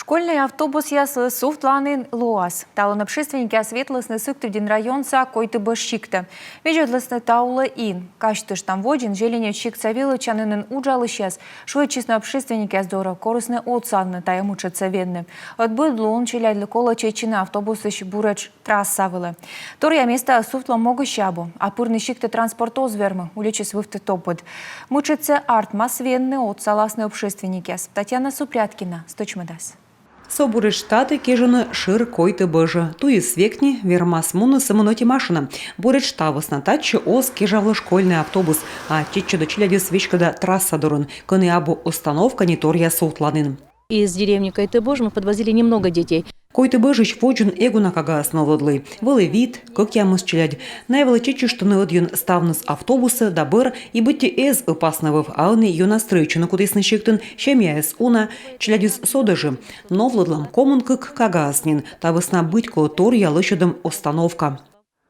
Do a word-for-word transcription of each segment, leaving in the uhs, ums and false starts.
Школьнӧй автобусъяслы сувтланін лоас. Талун общественникъяс ветлісны Сыктывдін районса Койтыбӧж сиктӧ. Видзӧдлісны та улӧ ин. Казьтыштам, водзын Зеленеч сиктса велӧдчанінын уджалысьяс шыӧдчисны общественникъяс дорӧ, корисны отсавны тайӧ мытшӧдсӧ венны. Ӧд быд лун челядьлы колӧ чеччыны автобусысь буретш трасса вылӧ. Торъя местаӧ сувтлӧм могысь абу, а пырны сиктӧ транспорт оз вермы, уличыс вывті топыд. Мытшӧдсӧ артмас венны, отсаласны общественникъяс. Татьяна Супряткина стӧчмӧдас. Со буретш татӧ кежлӧ шӧр Койтыбӧжӧ. Туйыс век ни, вермас мунны сӧмын ӧти машина. Буретш та вӧсна татчӧ оз кежавлы школьнӧй автобус, а чеччӧдӧ челядьыс веськыда трасса дорын, кӧні абу остановка ни торъя сувтланін. Из деревни Койтыбӧж мы подвозили немного детей. Койтыбӧжысь водзын эг уна кагаӧс новлӧдлӧй. Вӧлі вит, кӧкъямыс челядь. Найӧ вӧлі чеччыштӧны ӧдйӧн ставныс автобусӧ да бӧр, и быттьӧ эз ӧпасны вӧв, а ӧні ёна стрӧитчыны кутісны сиктын, семьяыс уна, челядьыс со дӧжӧ. Новлӧдлам комын кык кагаӧс нин, та вӧсна быть колӧ торъя лӧсьӧдӧм остановка.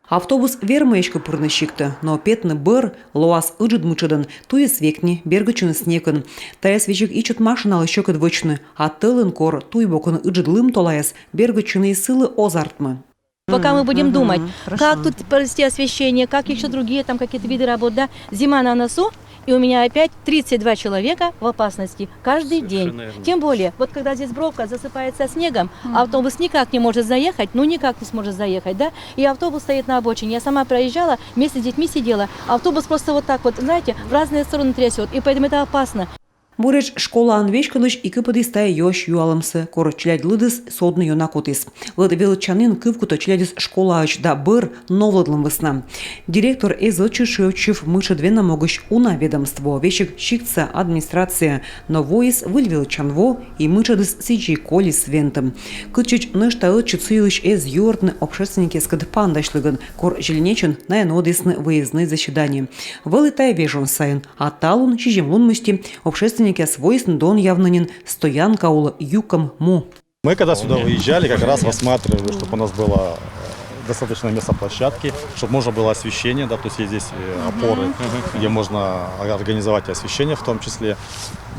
Автобус вермӧ эськӧ пырны сиктӧ, но петны бӧр лоас ыджыд мытшӧдӧн, туйыс век ни, бергӧдчыны снегӧн. Тайӧс весиг ичӧт машиналы сьӧкыд вӧчны, а тӧлын, кор туй бокын ыджыд лым толаяс, бергӧдчыны и сылы оз артмы. Пока мы будем думать, как тут провести освещение, как еще другие там какие-то виды работ, да, зима на носу, и у меня опять тридцать два человека в опасности каждый день. Тем более, вот когда здесь бровка засыпается снегом, автобус никак не может заехать, ну никак не сможет заехать, да, и автобус стоит на обочине. Я сама проезжала, вместе с детьми сидела, автобус просто вот так вот, знаете, в разные стороны трясет, и поэтому это опасно. Буретш школаӧн веськӧдлысь и кыпӧдіс тайӧ ёсь юалӧмсӧ, кор челядь лыдыс содны ёна кутіс. Ӧд велӧдчанін кывкутӧ челядьыс школаӧдз да бӧр новлӧдлӧм вӧсна. Директор эз ӧтчыд шыӧдчыв мытшӧд венӧм могысь уна ведомство, весиг сиктса администрация, но воис выль велӧдчан во, и мытшӧдыс сідзи колис вентӧм. Кытчӧдз нӧшта ӧтчыд сы йылысь эз юӧртны общественникъяскӧд паныдасьлігӧн, кор Зеленечын найӧ нуӧдісны выезднӧй заседание. Вӧлі тайӧ вежон сайын, а талун, сизим лун мысти, общественникъяс воисны донъявны нин стоянка улӧ юкӧм му. Мы когда сюда выезжали, как раз рассматривали, чтобы у нас было э, достаточное место площадки, чтобы можно было освещение, да, то есть есть здесь э, опоры, где можно организовать освещение в том числе.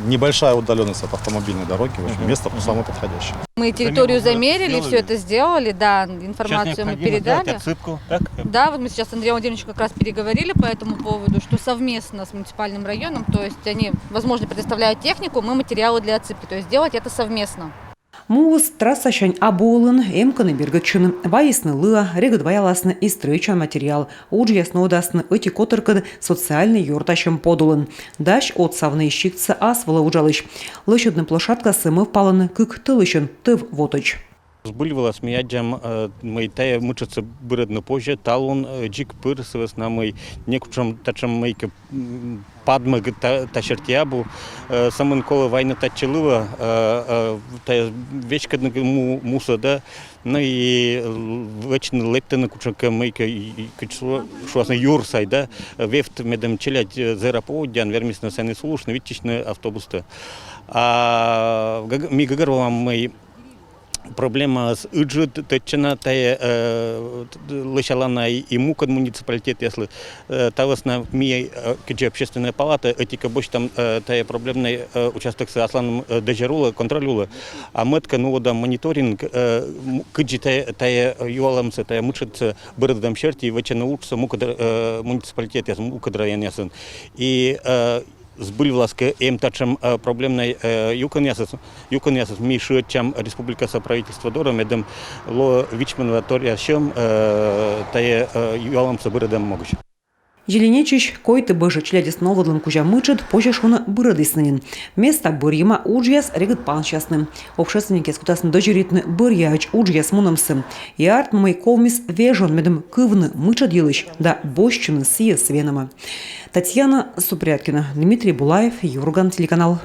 Небольшая удаленность от автомобильной дороги, в общем, место самое подходящее. Мы территорию замерили, все это сделали, да, информацию мы передали. Отсыпку, так? Да, вот мы сейчас с Андреем Владимировичем как раз переговорили по этому поводу, что совместно с муниципальным районом, то есть они, возможно, предоставляют технику, мы материалы для отсыпки, то есть сделать это совместно. Муыс трассасянь абу ылын, эм кӧні бергӧдчыны. Вайисны лыа, регыд ваяласны и стрӧитчан материал. Уджъяс нуӧдасны ӧти котыркӧд социальнӧй ёртасьӧм подулын. Дась отсавны и сиктса ас вылӧ уджалысь. Лӧсьӧдны площадкасӧ мӧвпалӧны кык тӧлысьӧн тӧв вотӧдз. Збыль вылас ми аддзам, э, мый тайӧ мытшӧдсӧ бырӧдны позьӧ, талун э, дзик пыр, сы вӧсна мый некутшӧм татшӧм мыйкӧ м, падмӧг та, та серти абу. Э, сӧмын колӧ вайны татчӧ лыа, э, э, тайӧ веськӧдны му, мусӧ да, ну и л- вӧчны лэптыны кутшӧмкӧ мыйкӧ, и- и кыдз шу- шуасны, юр сай да, вевт, медым челядь э, зэра поводдяӧн вермисны сэні сулыштны, виччысьны автобустӧ. А гӧг- ми гӧгӧрвоам, мый проблемаыс ыджыд, тӧдчана тайӧ э, т- лӧсялана и мукӧд муниципалитетъяслы. Э, та вӧсна ми э, кыдзи общественная палата, ӧти-кӧ босьтам э, тайӧ проблемнӧй э, участоксӧ асланым э, дӧзьӧр улӧ, контроль улӧ. А мӧд-кӧ, нуӧдам мониторинг, э, м- кыдзи тайӧ, тайӧ юалӧмсӧ, тайӧ мытшӧдсӧ бырӧдӧм серти вӧчӧны уджсӧ мукӧд э, муниципалитетъясын, мукӧд районъясын. И э, збыль вылас кӧ эм татшӧм э, проблемнӧй э, юкӧнъясыс, юкӧнъясыс, ми шыӧдчам республикаса правительство дорӧ, медым лоӧ вичмӧн торъя сьӧм э, тайӧ э, юалӧмсӧ бырӧдӧм могысь. Зеленечысь Койтыбӧжӧ челядьӧс новлӧдлӧм кузя мытшӧд, позьӧ шуны, бырӧдісны нин. Места бӧрйӧма, уджъяс регыд пансясны. Общественникъяс кутасны дӧзьӧритны бӧръяӧдз уджъяс мунӧмсӧ. И артмӧ, мый ковмис вежон, медым кывны мытшӧд йылысь да босьтчыны сійӧс венӧмӧ. Татьяна Супряткина, Дмитрий Булаев, «Юрган» телеканал.